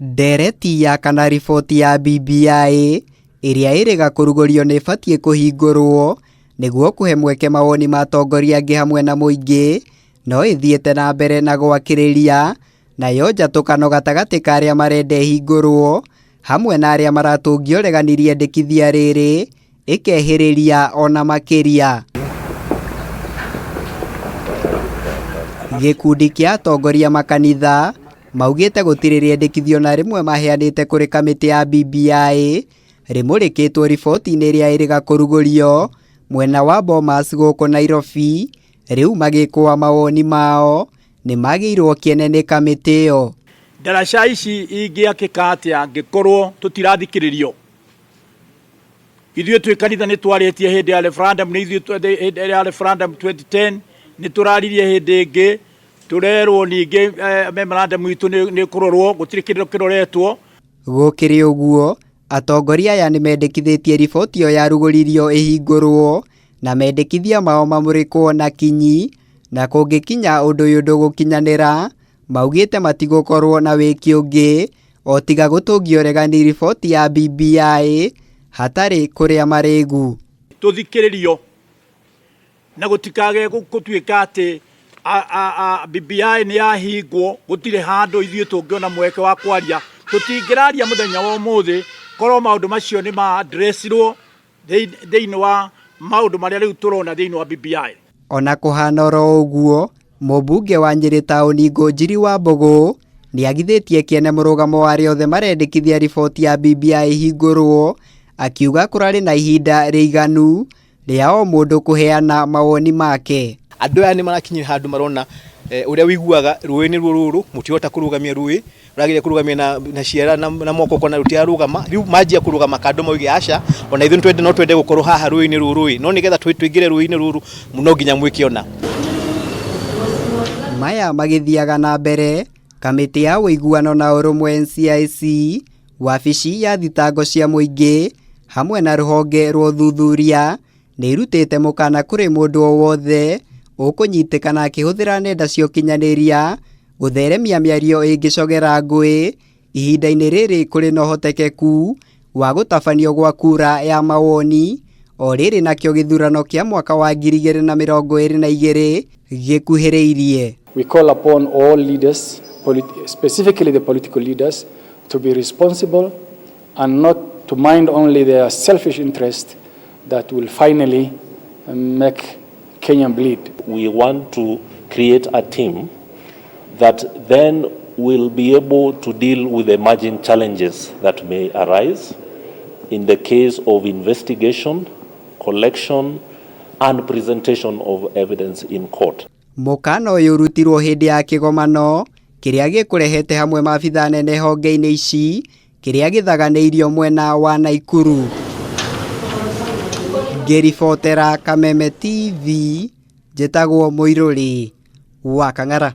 Ndereti ya kana riboti ya BBI ĩrĩa ĩrĩga kũrugũrio nĩ ĩbatiĩ kũhingũrwo nĩguo kũhe mweke mawoni ma atongoria angĩ hamwe na mũingĩ no ĩthiĩte na mbere na gwakĩrĩria nayo njatũkano gatagatĩ ka arĩa marenda ĩhingũrwo hamwe na arĩa maratũngia ũregani rĩendekithia rĩrĩ ĩkehĩrĩria ona makĩria. Gĩkundi kĩa atongoria makanitha maugĩte gũtirĩ rĩendekithio na rĩmwe maheanĩte kũrĩ kamĩtĩ ya BBI rĩmũrĩkĩtwo riboti-inĩ ĩrĩa ĩrĩga kũrugũrio mwena wa Bomas gũkũ Nairobi. Rĩu magĩkũa mawoni mao nĩ magĩirwo kĩene nĩ kamĩtĩ ĩyo. Ndaraca ici ingĩakĩka atĩa angĩkorwo tũtirathikĩrĩrio? Ithuĩ twĩ kanitha nĩ twarĩtie hĩndĩ ya referendum, nĩ ithuĩ hĩndĩ ya referendum 2010 nĩ tũraririe hĩndĩ ĩngĩ, tũrerwo ningĩ memorandum itũ nĩ kũrorwo, gũtirĩ kĩndũ kĩroretwo. Gũkĩrĩ ũguo, atongoria aya nĩ mendekithĩtie riboti ĩyo yarugũririo ĩhingũrwo na mendekithia mao mamũrĩkwo na kinyi, na kũngĩkinya ũndũ ũyũ ndũgũkinyanĩra, maugĩte matigũkorwo na wĩki ũngĩ o tiga gũtũngia ũregani riboti ya BBI hatarĩ kũrĩa marĩgu. Tũthikĩrĩrio na gũtikage gũtuĩka atĩ BBI nĩ yahingwo, gũtirĩ handũ ithuĩ tũngĩona mweke wa kwaria. Tũtingĩraria mũthenya wa ũmũthĩ korwo maũndũ macio nĩ ma addressirwo thĩinĩ wa maũndũ marĩa rĩu tũrona thĩinĩ wa BBI. Ona kũhana oro ũguo, mũmbunge wa Nyĩrĩ taũni Ngũnjiri wa Mbũgũ nĩagithĩtie kĩene mũrũgamo wa arĩa othe marendekithia riboti ya BBI ĩhingũrwo, akiuga kũrarĩ na ihinda rĩiganu rĩa o mũndũ kũheana mawoni make. Andũ aya nĩ marakinyire handũ marona ũrĩa ũiguaga rũĩ nĩ ruo rũrũ, mũtirahota kũrũgamia rũĩ, ũrageria kũrũgamia na ciara na moko ũkona rũtirarũgama, rĩu manjia kũrũgama kando mauge aca, ona ithuĩ twende no twende gũkorwo haha rũĩ-inĩ rũrũ ĩ, no nĩgetha tũingĩre rũĩ-inĩ rũrũ no nginya mwĩke ũna. Maya magĩthiaga na mbere, kamĩtĩ ya ũiguano na ũrũmwe NCIC, wabici ya thitango cia mũingĩ hamwe na rũhonge rwa ũthuthuria nĩ irutĩte mũkana kũrĩ mũndũ o wothe ũkũnyitĩkana akĩhũthĩra nenda cia ũkinyanĩria gũtheremia mĩario ĩngĩcogera ngũĩ ihinda-inĩ rĩrĩ kũrĩ na ũhotekeku wa gũtabanio gwa kura ya mawoni o rĩrĩ nakĩo gĩthurano kĩa mwaka wa 2022 gĩkuhĩrĩirie. We call upon all leaders, specifically the political leaders, to be responsible and not to mind only their selfish interest that will finally make Kenya bleed. We want to create a team that then will be able to deal with emerging challenges that may arise in the case of investigation, collection, and presentation of evidence in court. Mũkana ũyũ ũrutirwo hĩndĩ ya kĩgomano kĩrĩa gĩkũrehete hamwe maabithaa nene honge-inĩ ici kĩrĩa gĩthaganĩirio mwena wa Naikuru. Ngĩribotera Kameme TV, njĩtagwo Mũirũrĩ wa Kang'ara.